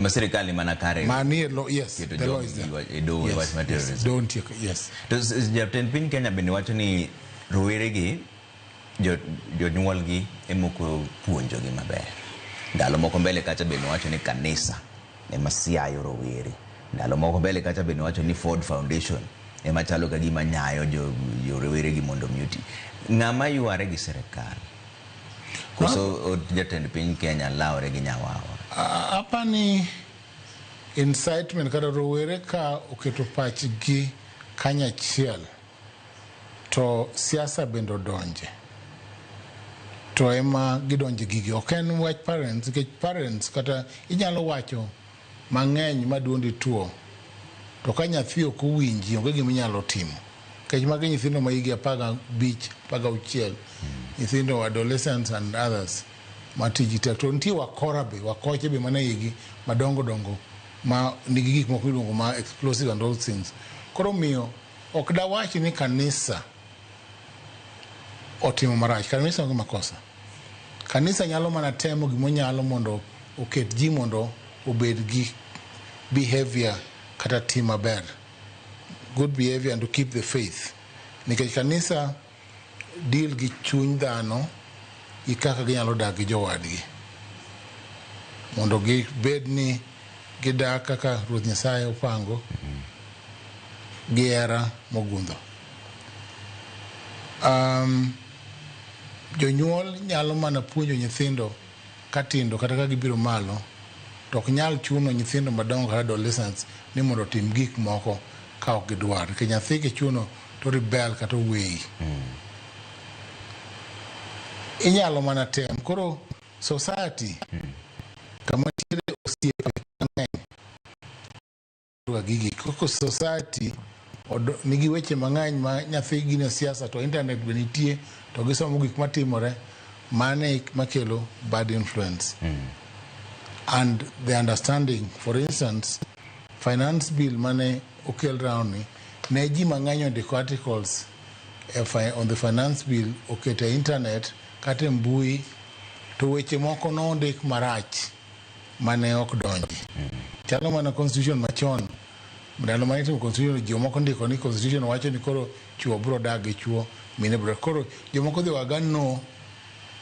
Ma sirikal ni mana kare. Manie law, yes, keto the law is there. jogi e doho e wach mar terrorism. Doho nitie, yes. To jatend piny Kenya bende wacho ni roweregi jonyuolgi ema ok opuonjogi maber. Ndalo moko mbele kacha bende wacho ni kanisa ema siayo rowere. Ndalo moko mbele kacha bende wacho ni Ford Foundation ema chalo ka gima nyayo jo roweregi mondo mi oti. Ng'ama yware gi sirikal? Koso jatend piny Kenya lawre gi nyawawa? Apani incitement kata rowere ka oketo pachgi kanyachiel to siasa bende odonje to ema gidonje gigi. Ok en wach parents, nikech parents kata inyalo wacho mang'eny ma duondi tuo, to ka nyathi ok owinji onge gima inyalo timo. Nikech magi nyithindo ma higi 15, 16, nyithindo adolescents and others ma tijgi tek. To nitie wakora be, wakoche be mana igi madongo dongo ma nigi gik moko miluongo ma explosive and all things. Koro miyo ok dawach ni kanisa otimo marach. Kanisa onge makosa. Kanisa nyalo mana temo gimonyalo mondo oket ji mondo obed gi behavior kata tim maber. Good behavior and to keep the faith. Nikech kanisa deal gi chuny dhano gi kaka ginyalo dak gi jowadgi. Mondo gibed ni gidak kaka Ruoth Nyasaye opango gi hera mogundho. Jonyuol nyalo mana puonjo nyithindo katindo kata ka gibiro malo, to ok nyal chuno nyithindo madongo kata adolescents ni mondo otim gik moko ka ok gidwar. Nikech nyathi kichuno to rebel kata oweyi. Inyalo mana tem. Koro society kama nitiere osiepe mang'eny gigi. Koko society nigi weche mang'eny ma nyathi gine siasa to internet be nitie to gisomo gik matimore, mane makelo bad influence. And the understanding, for instance, finance bill mane okel round ni, ne ji mang'eny ondiko articles on the finance bill oketo e internet kata e mbui, to weche moko nondik marach mane ok donji. Chalo mana constitution machon, ndalo mane itimo constitution, jomoko ndiko ni constitution wacho ni koro chuo biro dak gi chuo, mine biro. Koro jomoko dhi waga no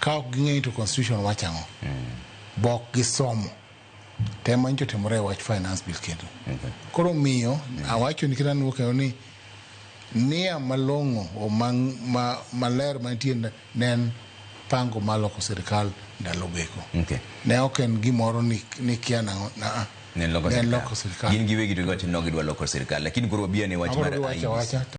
ka ok ging'eyo to constitution wacho ang'o. Bok gisomo. Tema nyocha otimore e wach finance bill kendo. Koro miyo awacho ni kata nuo kendo ni nia malong'o o maler mantie ne en pango mar loko sirikal ndalo geko. Ne ok en gimoro ni kia nang'o, na Ne en loko ne en sirikal. loko sirikal. Gin giwegi to giwacho ni ok gidwa loko sirikal, lakini koro wabi ane wach Akoro mar giwacho IEBC. awacha.